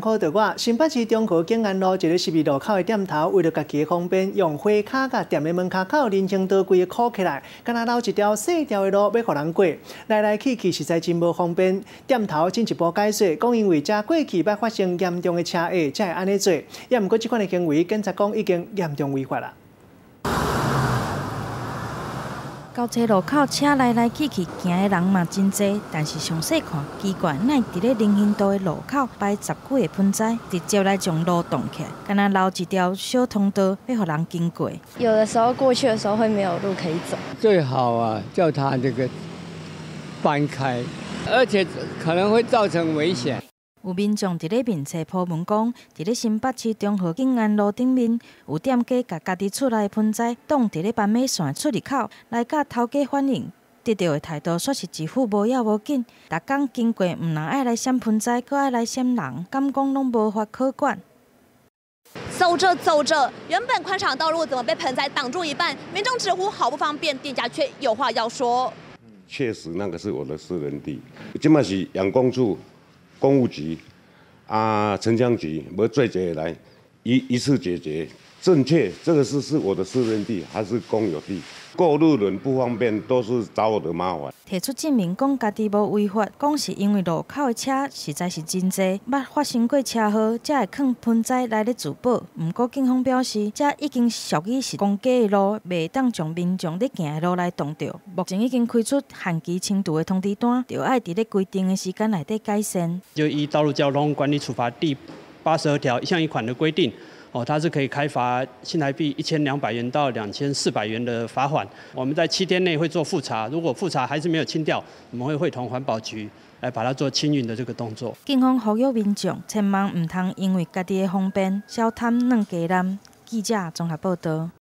看著我，新北市中和景安路一个十字路口的店頭，為著家己的方便，用花跤共踮佇門跤口人行道規个箍起來，敢若留一條細條的路欲予人過，來來去去實在真無方便。店頭進一步解釋，講因為遮過去捌發生嚴重的車禍，才會按呢做。也毋過這款的行為，檢察講已經嚴重違法啦。交叉路口車來來去去，行的人嘛真濟，但是詳細看，奇怪，哪會佇咧人行道的路口擺十幾个盆栽，直接來將路擋起來，敢若留一條小通道欲予人經過。有的時候過去的時候會沒有路可以走。最好啊，叫他這個搬開，而且可能會造成危險。有民眾佇咧面冊 po 文講，佇咧新北市中和景安路頂面，有店家共家己厝內盆栽擋佇咧斑馬線出入口，來佮頭家反映，得著的態度煞是一副無要無緊。逐工經過，毋但愛來閃盆栽，閣愛來閃人，敢講攏無法可管。走著走著，原本寬敞道路怎麼被盆栽擋住一半？民眾直呼好不方便，店家卻有話要說。確實，那個是我的私人地，這馬是養工處、工務局啊，城鄉局，無做一個來一次解決。正確，這個是我的私人地還是公有地？過路人不方便，都是找我的麻煩。提出證明講家己無違法，講是因為路口的車實在是真濟，捌發生過車禍，才會囥盆栽來咧自保。毋過警方表示，這已經屬於是公家的路，袂當將民眾咧行的路來擋著。目前已經開出限期清除的通知單，著愛佇咧規定的時間內底改善。就依《道路交通管理處罰第82條一項一款的規定。哦，它是可以開罰新台幣1200元到2400元的罰款。我們在7天內會做複查，如果複查還是沒有清掉，我們會會同環保局來把它做清運的這個動作。警方呼籲民眾千萬毋通因為家己的方便，小貪軟雞腩。記者綜合報道。